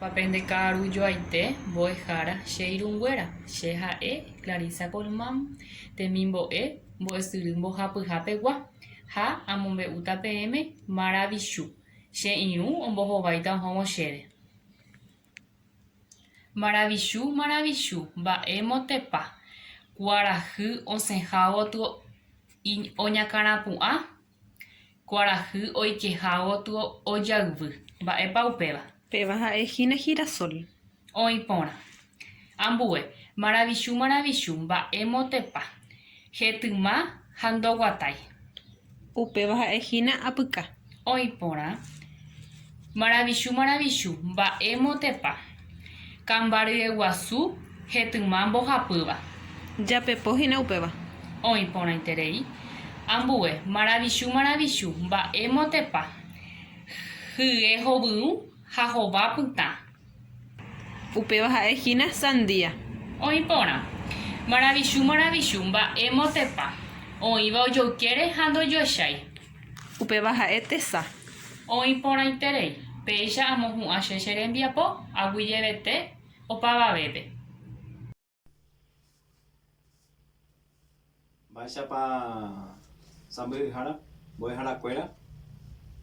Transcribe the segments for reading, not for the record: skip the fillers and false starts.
Pa pende ka'aru joaite, mbo'ehára che irũnguéra, che ha'e Clarisa Colmán, temimbo'e mbo'esyry mbohapyha pegua, ha amombe'úta peẽme maravichu, che irũ ombohováita ohóvo chéve. Maravichu, maravichu, mba'e motepa, kuarahy osẽha gotyo oñakãrapu'ã, Kuarahy oikeha gotyo ojayvy. Mba'épa upéva? Péva ha'e hína girasol. Oĩ porã. Ambue, maravichu maravichu, mba'e motepa, hetyma ha ndoguatái. Upéva ha'e hína apyka. Oĩ porã. Maravichu maravichu, mba'e motepa, kamba ryeguasu hetyma mbohapýva. Japepo hína upéva. Oĩ porãiterei. Ambue, maravichu maravichu, mba'e motepa, hye hovyũ ha hova pytã. Upéva ha'e hína sandía. Oĩ porã. Maravichu maravichu, mba'e motepa, oĩva ojoykére ha ndojoechái. Upéva ha'e tesa. Oĩ porãiterei, péicha amohu'ã che che rembiapo aguyjevete opavavépe. Mba'éichapa sãmbyhyhára, mbo'eharakuéra,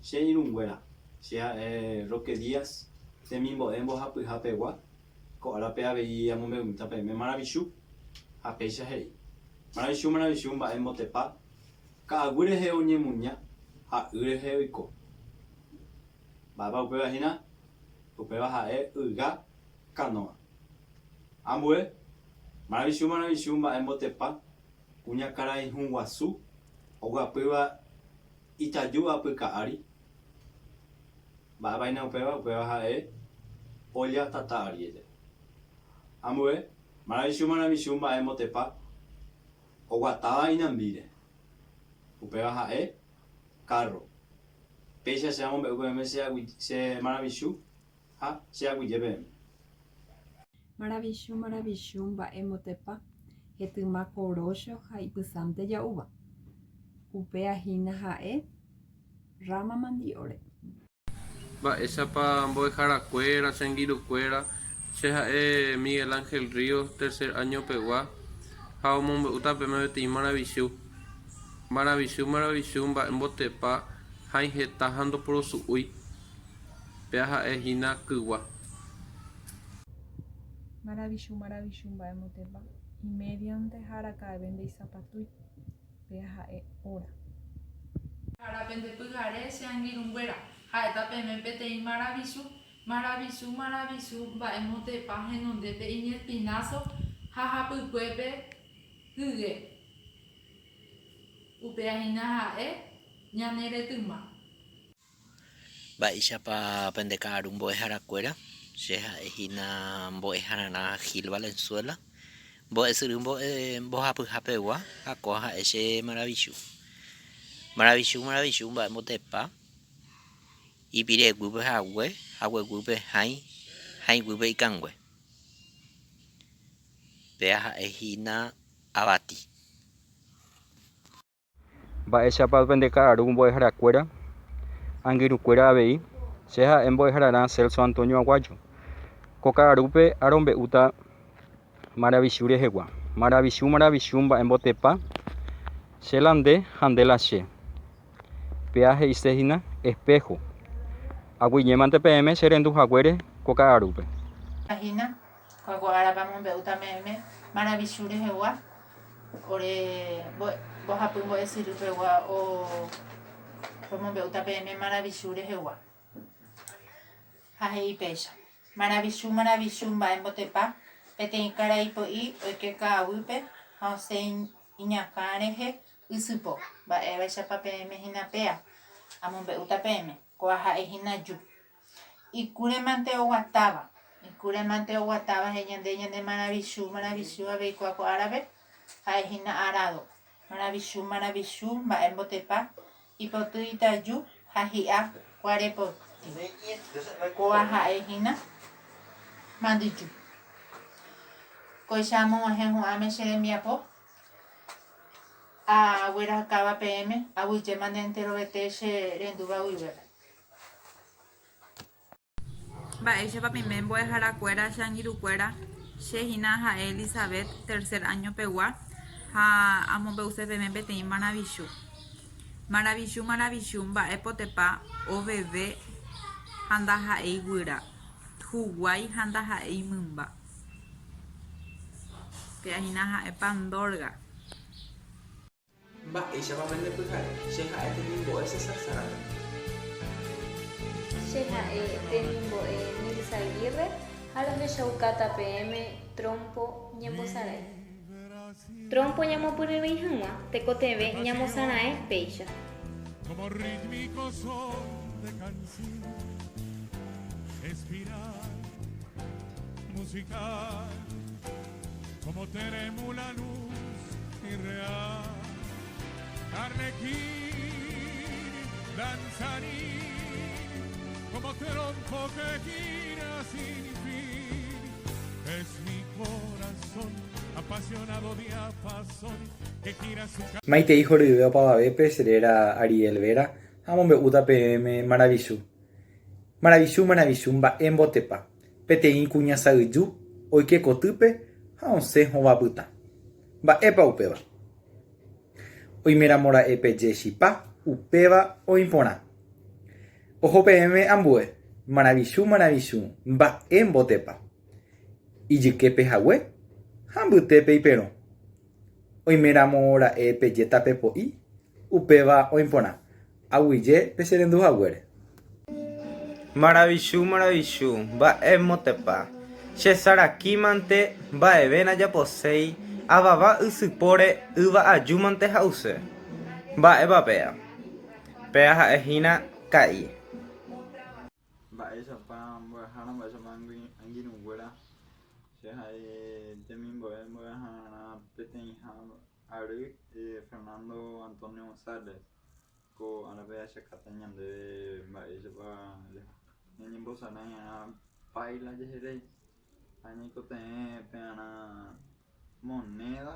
che irũnguéra, che ha'e Roque Díaz, temimbo'e mbohapyha pegua, ko árape avei amombe'umíta peẽme maravichu, ha péicha he'i, Maravichu, maravichu mba'e mbotepa, Ka'aguy rehe oñemuña ha y rehe oiko. Mba'épa upéva hína? Upéva ha'e yga kanóa. Ambue, maravichu maravichu mba'e mbotepa kuñakarai hũ guasu oguapýva itaju apyka ári. Mba'épa hína upéva? Upéva ha'e olla tata ári eje. Ambue, maravichu maravichu mba'e mbotepa Oguatáva inambíre. Upéva ha'e kárro. Péicha che amombe'u peẽme che maravichu ha che aguyje peẽme. Maravichu maravichu mba'e mbotepa, hetyma korócho ha ipysánte ja'úva. Upéa hína ha'e rráma mandi'óre. Mba'éichapa mbo'eharakuéra, che angirũkuéra, che ha'e Miguel Ángel Ríos, tercer año pegua, ha omombe'úta peẽme peteĩ maravichu. Maravichu, maravichu, mba'e mbotepa, hãi heta ha ndoporosu'úi. Péa ha'e hína kygua. Maravichu, maravichu, mba'e mbotepa, imédiante ha araka'eve ndeisapatúi. Péa ha'e óra. Ára pende pyhare, che angirũnguéra, ha'éta peẽme peteĩ maravichu, maravichu, maravichu, mba'e motepa henondépe iñespináso ha hapykuépe hygue. Upéva hína ha'e ñane retyma. Mba'éichapa pende ka'aru mbo'eharakuéra? Che ha'e hína mbo'ehararã Gil Valenzuela, mbo'esyry mbo'e mbohapyha pegua ha kóa ha'e che maravichu. Maravichu maravichu mba'e mbotepa, ipire guýpe hague, hague guýpe hãi, hãi guýpe ikangue. Péa ha'e hína avati. Mba'éichapa pende ka'aru mbo'eharakuéra, angirũkuéra avei, che ha'e mbo'ehararã Celso Antonio Aguayo. Ko ka'arúpe arombe'úta maravichu rehegua. Maravichu maravichu mba'e mbotepa, che la nde ha nde la che. Péa he'ise hína espejo. Aguyjémante peẽme che rendu haguére ko ka'arúpe. Hína, Kua ko árape amombe'úta me'ẽme maravichu rehegua ore mbohapy mbo'esyry pegua romombe'úta peẽme maravichu rehegua. Ha he'i péicha, Maravichu, maravichu mba'e mbotepa, peteĩ karai po'i oike ka'aguýpe ha osẽ iñakã rehe ysypo, mba'évaichapa peẽme hína péa, amombe'úta peẽme, kóa ha'e hína ju. Ikũremante oguatáva. Ikũremante oguatáva he'i ñande ñane maravichu, maravichu avei kua ko árape, ha'e hína arado. Maravichu, maravichu, mba'e mbotepa, ipoty itaju ha hi'a kuarepoti. Kóa ha'e hína mandyju. Kóicha amog̃uahẽ hu'ãme che rembiapo, aguerahakáva peẽme, aguyjéma nde enterovete che rendúva guivépe. Mba'éichapa peime mbo'eharakuéra che angirũkuéra, che hína ha'e Elizabeth tercer año pegua ha amombe'use peẽme peteĩ maravichu. Maravichu maravichu mba'e potepa oveve ha ndaha'éi guyra, huguái ha ndaha'éi mymba. Péa hína ha'e pandorga. Mba'éichapa pende pyhare? Che ha'e temimbo'e César Zárate. Che ha'e temimbo'e Nilsa Aguirre ha rohechaukáta peẽme trompo ñembosarái. Trompo ñamopyryrỹi hag̃ua tekotevẽ ñamosarãe péicha. Como tenemos la luz irreal. Arlequín, danzarín, como trompo que gira sin fin. Es mi corazón apasionado diapasón que gira su Maitei horyve opavavépe che réra Ariel Vera ha amombe'úta peẽme maravichu. Maravichu maravichu mba'e mbotepa. Peteĩ kuña sa'yju oike kotýpe ha osẽ hova pytã. Mba'épa upéva? Oiméramo ra'e peje chipa, upéva oĩ porã. Oho peẽme ambue, maravichu maravichu mba'e mbotepa. Ijyképe hague ha mbytépe iperõ. Oiméramo ra'e peje tape po'i, upéva oĩ porã. Aguyje pe che rendu haguére. Maravichu, maravichu, mba'e motepa. Che saraki mante mba'eve najaposéi, avava ysypóre yva aju mante ha'use. Mba'épa péa? Péa ha'e hína ka'i. Mba'éichapa mbo'ehára, mba'éichapa angirũnguéra, che ha'e temimbo'e mbo'ehararã peteĩha ary Fernando Antonio González. Ko árape ahechakáta ñandéve mba'éichapa ñañembosarai'arã páila jeherei ha ñaikotevẽ pearã monéda,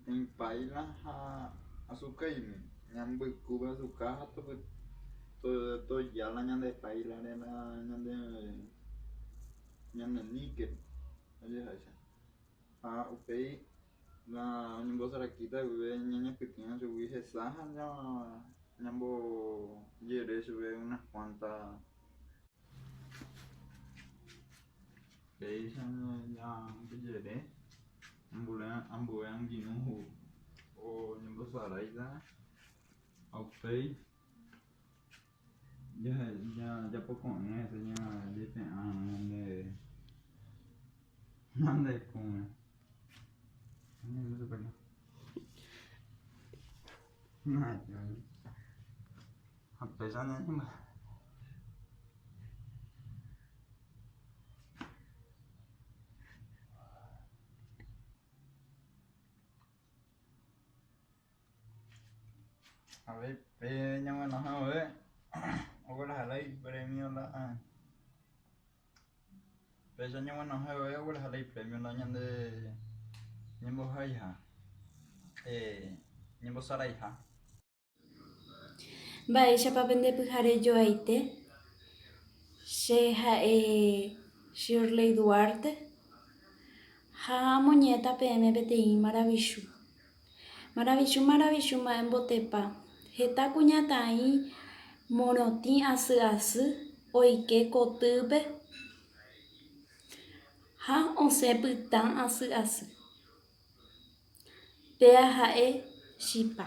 peteĩ páila ha asukaimi, ñambyku pe asuka ha toja la ñande páilare la ñande níkel ojeháicha. Ha upéi la oñembosarakíta guive ñañapytĩva chugui hesa ha ñambojere chupe unas kuánta. Péicha ñambojere ambue angirũ oñembosaráita ha upéi japoko'ỹ hese ñajepe'árõ ñande kũme. Ha péicha Avei pe ñaguenohẽ vove ogueraha la ipremio la péicha ñaguenohẽ vove ogueraha la ipremio la ñande ñembohaiha ñembosaraiha. Mba'éichapa pende pyhare joaite? Che ha'e Shirley Duarte ha amoñe'ẽta peẽme peteĩ maravichu. Maravichu maravichu mba'e mbotepa, heta kuñataĩ morotĩ asy asy oike kotýpe ha osẽ pytã asy asy. Péa ha'e chipa.